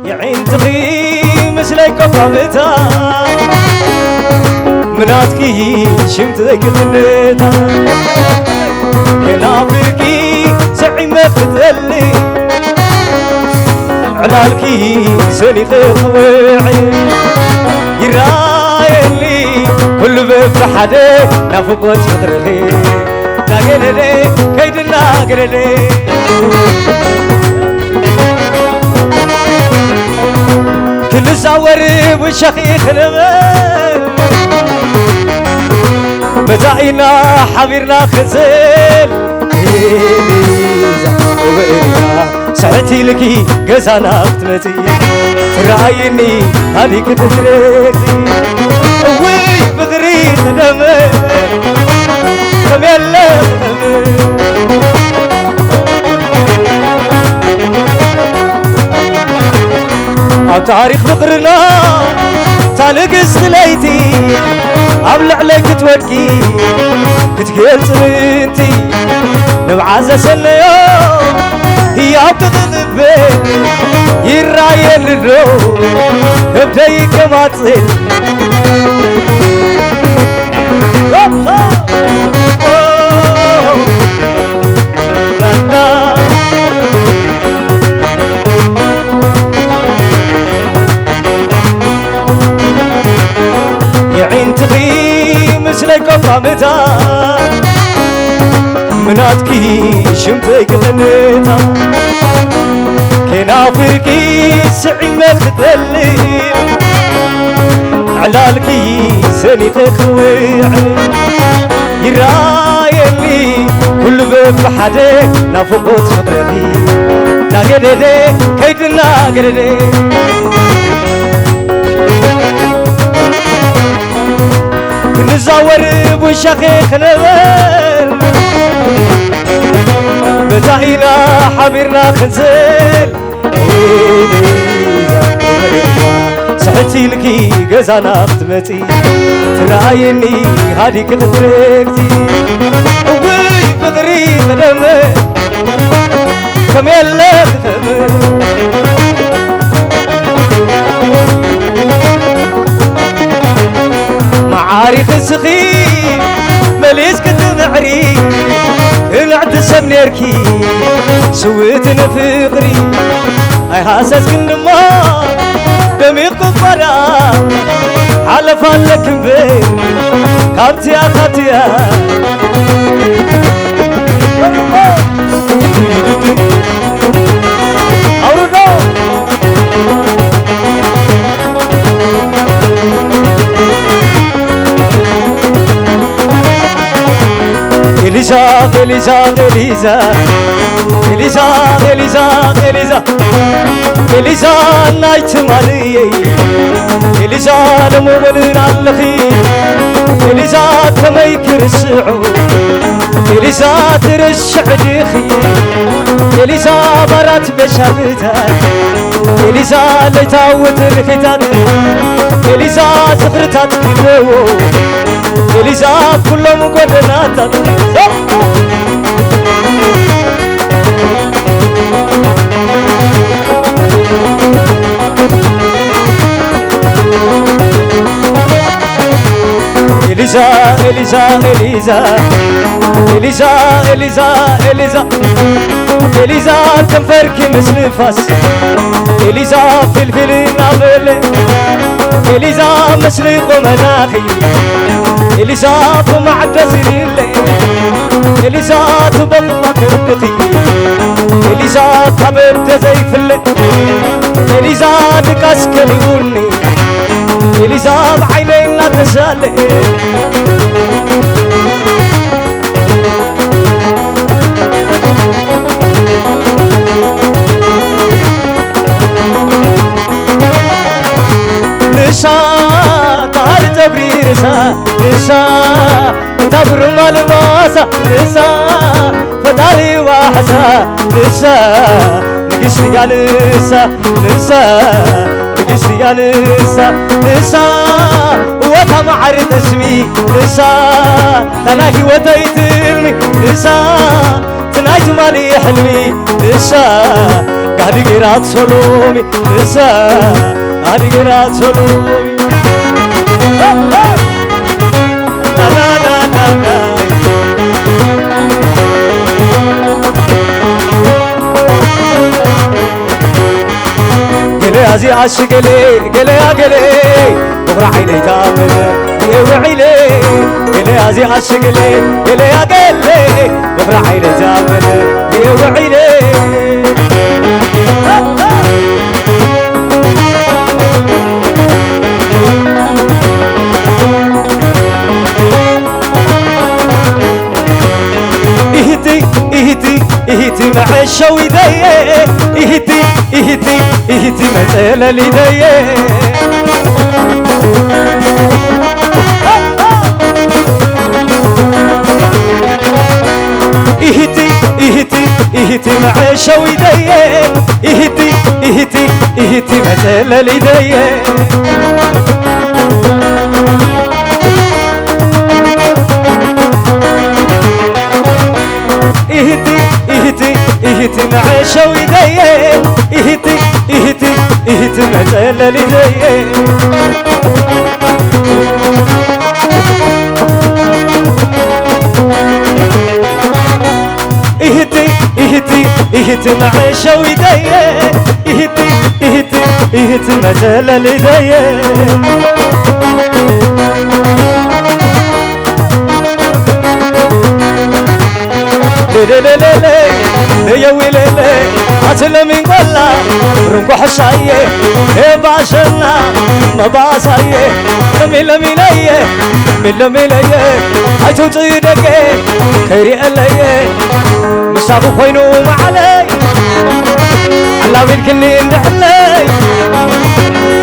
የዒንትኺ ምስለይ ቆቋምታ፣ ምናትኪ ሽምቲ ዘይክጥንታ፣ ከናፍርኪ ሰዒመ ክጠሊ፣ ዕላልኪ ሰኒኸ ክውዒ፣ ይራየኒ ኩሉ በብሓደ ናፍቆት ፍቅርኺ። ናገለለ ከይድና ገለለ ክንዛወር ውሸኺ ክንብል መታኢና ሓቢርና ክንስእል ኤሊዛ እወ ኤሊዛ ስሕት ኢልኪ ገዛና ክትመጺ ትረኣይኒ ሃዲኪ ክትረግጺ እውይ ፍቕሪ ተደመ ከም የለ ኣብ ታሪኽ ፍቕርና እታ ንግስቲ ለይቲ ኣብ ልዕለይ ክትወድቂ ክትገልጽ ምእንቲ ንብዓት ዘሰነዮ ህያብ ክጥጥበ ይራየኒ ዶ ከብደይ ከማጽእ የዒንትኺ ምስለይ ቆቋምታ ምናትኪ ሽምተይ ክጥንታ ኬናፍርኪ ስዒመ ክጠሊ ዕላልኪ ሰኒተ ክውዕል ይረኣየኒ ኩሉ በብሓደ ናፍቆት ፍቅርኺ ናገደደ ከይድና ገደደ ክንዛወር ብውሻኺ ክነበር መታኢና ሓቢርና ክንስእል ስሕት ኢልኪ ገዛና ክትመጺ ትረኣየኒ ሃዲኪ ክትረግጺ እውይ ፍቕሪ ቀደመ ከም የለ ክተምር መዓሪ ክስኺ መሊስኪ ትምዕሪ ንዕቲ ሰብ ኔርኪ ስውእቲ ንፍቕሪ ኣይሃሰስክን ድማ ደሚቕ ቆዳ ሓለፋ ኣለኪ እምበር ካብቲያ ካብቲያ ኣውርዶ ኤሊዛ ኤሊዛ ኤሊዛ ኤሊዛ ኤሊዛ ኤሊዛ ኤሊዛ ናይ ትማልየይ ኤሊዛ ሎሚ ወልን ኣለኺ ኤሊዛ ከመይ ክርስዑ ኤሊዛ ትርስዕ ዲኺ ኤሊዛ ባራት መሻርታት ኤሊዛ ለይታዊ ትርኺታት ኤሊዛ ዝኽርታት ኪደዎ ኤሊዛ ኩሎም ጎደናታት ኤሊዛ ኤሊዛ ኤሊዛ ኤሊዛ ኤሊዛ ኤሊዛ ኤሊዛ ከንፈርኪ ምስ ንፋስ ኤሊዛ ፊልፊል እናበለ ኤሊዛ ምስሊ ቆመናኺ ኤሊዛ ብማዕዶ ዝልለ ኤሊዛ ትበቕላ ክንድኺ ኤሊዛ ካብ እደ ዘይፍለ ኤሊዛ ድቃስ ከሊኡኒ ኤሊዛ ብዓይነይ እናተሻለ ንሳ ታሪ ተብሪርሳ ንሳ እታ ብሩማ ልባሳ ንሳ ፈጣሪ ዋሕሳ ንሳ ንግስቲ እያ ንሳ ንሳ ንግስቲ እያ ንሳ ንሳ ወታ መዓሪ ተስሚ ንሳ ታና ህይወተይ ትልሚ ንሳ ትናይ ትማሊ ሕልሚ ንሳ ጋዲ ጌራት ሶሎሚ እሳ ጋዲ ጌራት ሶሎሚ ገለ ኣዚ ኣሽ ገለ ገለ ኣገለ በኹሪ ዓይነይ ተኣመነ እየ ውዒለ ገለ ኣዚ ኣሽ ገለ ገለ ኣገለ በኹሪ ዓይነይ ተኣመነ እየ ውዒለ ኢህቲ ኢህቲ ኢህቲ መዐሸዊተየ ኢህቲ ኢህቲ ኢህቲ መጸለሊተየ ኢህቲ ኢህቲ ኢህቲ መዐሸዊተየ ኢህቲ ኢህቲ ኢህቲ መጸለሊተየ ኢህቲ ኢህቲ ኢህቲ መዐሸዊተየ ኢህቲ ኢህቲ ኢህቲ መጸለሊተየ ኢህቲ ኢህቲ ኢህቲ መዐሸዊተየ ኢህቲ ኢህቲ ኢህቲ መጸለሊተየ ሌሌሌሌሌ ለየዊሌሌ ኣትለሚንጎላ ርንጓሕሻዬ ኤባሸና መባሳዬ ለሚለሚለየ ሚለሚለየ ኣይትውፅእ ደገ ከይሪአለየ ምሳኹ ኮይኑ መዓለይ ኣላሚድክኒ እንድሕለይ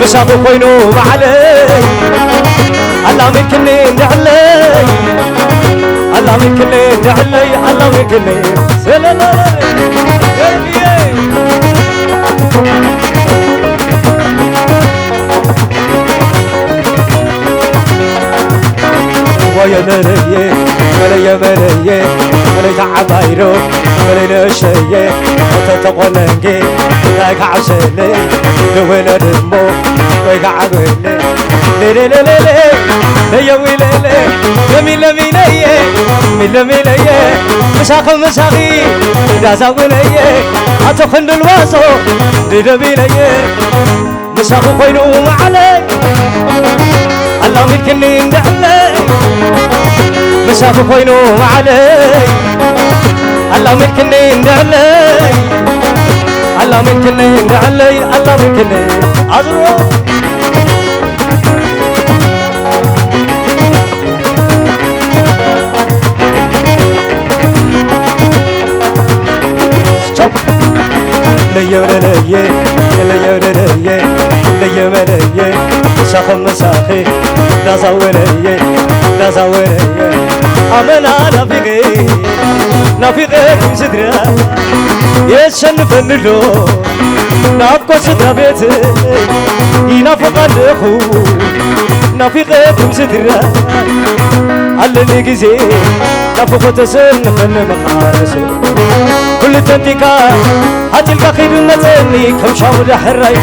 ምሳኹ ኮይኑ መዓለይ ኣላሚድክኒ እንድሕለይ ኣላሚድክኒ እንድሕለይ ኣላሚድክኒ ሰለለ ወየ መለየ መለየ መለየ መለይታ ዓባይዶ መለይ ንእሸየ እተተቆነንጌ እንታይ ከዓብሰለይ ንወለድ እሞ ወይ ከዓብለ ሌሌሌሌሌ ለየዊለለ ለሚለሚለየ ሚለሚለየ ምሳኺ ምሳኺ እንዳዛጉነየ ኣቶ ክንድልዋሶ ድደቢለየ ምሳኺ ኮይኑ መዓለይ ኣላሚድክኒ እንድዕለይ ምሳኺ ኮይኑ መዓለይ ኣላሚድክኒ እንድዕለይ ኣላሚድክኒ እንድዕለይ ኣላሚድክኒ ኣዝሮ ለየውለለየ ለየውለለየ ለየመለየ ምሳኸ ምሳኸ ዳዛወለየ ዳዛወለየ ኣመና ናፊቐ ናፊቐ ከም ስድራ የሸንፈኒ ዶ ናፍቆት ስድራ ቤት ይናፍቕ ኣለኹ ናፊቐ ከም ስድራ ኣለኒ ግዜ ናፍቖት ተሰንኸኒ መቓረሱ ኩሉ ተንቲካ ሃጢልካ ኺዱ መጸኒ ከም ሻሙ ዳሕራይ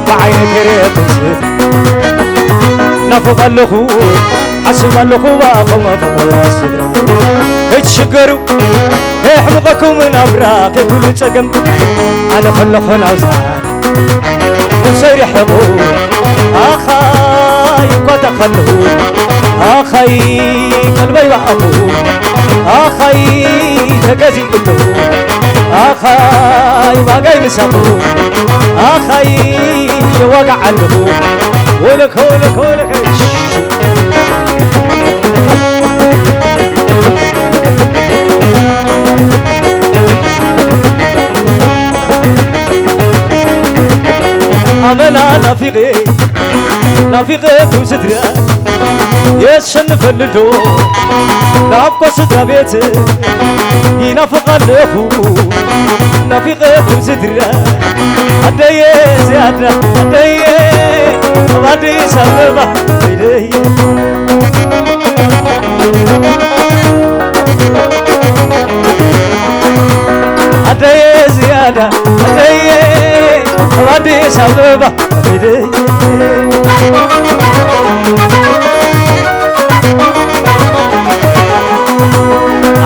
ብዓይነ ገይረ ትንስት ናፍቕ ኣለኹ ሓስብ ኣለኹ ባኹም ኣፍቕሮ ስድራ ከይትሽገሩ ከየሕምቐኩም ናብራ ከይኩሉ ጸገም ኣነ ከለኹ ናብዛ ነብሰይ ርሕቑ ኣኻይ እኳ ተኸልኹ ኣኻይ ቀልበይ ባእኹ ኣኻይ ተገዚእሉ ኣኻይ ዋጋይ ምሳኹ ኣኻይ የዋጋዓልኹ ወለከ ወለከ ወለከ ኣመና ናፊቐ ናፊቐ ኩም ስድራ የሸንፈኒ ዶ ናፍቆ ስድራ ቤት ይናፍቕ ኣለኹ ናፊቐ ኩም ስድራ ኣደየ ዝያዳ ኣደየ ኣብ ኣዲስ ኣበባ ኣደየ ዝያዳ ኣደየ ኣዲስ ኣበባ ከይደ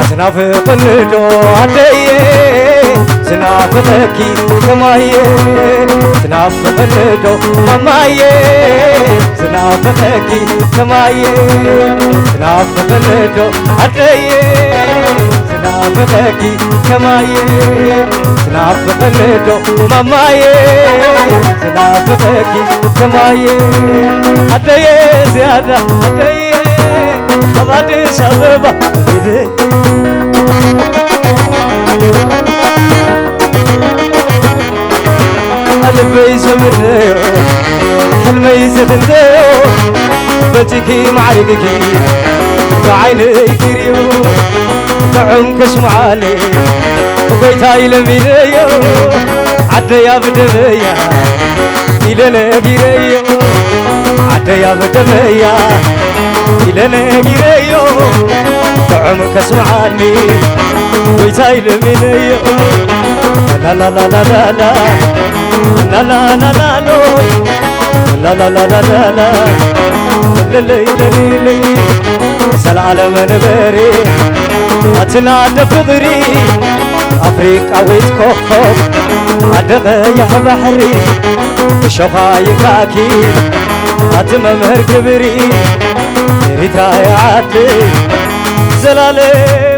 ኣትናፍቕኒ ዶ ዓደየ ዝናፍቐኪ ከማየ ትናፍቕኒ ዶ ማማየ ዝናፍቐኪ ከማየ ትናፍቕኒ ዶ ዓደየ ዝናፍቐኪ ከማየ ትናፍቕኒ ዶ ማማየ ዝናፍቐኪ ከማየ ዓደየ ዝያዳ ዓደየ ኣብ ኣዲስ ኣበባ ልበይ ዝምነዮ ሕልመይ ዝኽንደዮ በጂኪ ማዕሪግኪ ብዓይነይ ክርእዮ ጥዑም ከስምዓኒ ጎይታይ ለሚነዮ ዓደያ ብደመያ ኢለ ነጊረዮ ዓደያ ብደመያ ኢለ ነጊረዮ ጥዑም ከስምዓኒ ጎይታይ ለሚነዮ ላላላላላላ ላላላላሎ ላላላላላላ ለለይ ለለይ ሰላለም ንበሪ ኣትና ኣደ ፍቕሪ ኣፍሪቃዊት ኮኾብ ኣደ ቀያሕ ባሕሪ እሾኻ ይካኪ ኣቲ መምህር ክብሪ ኤሪትራ ዓዲ ዘላለም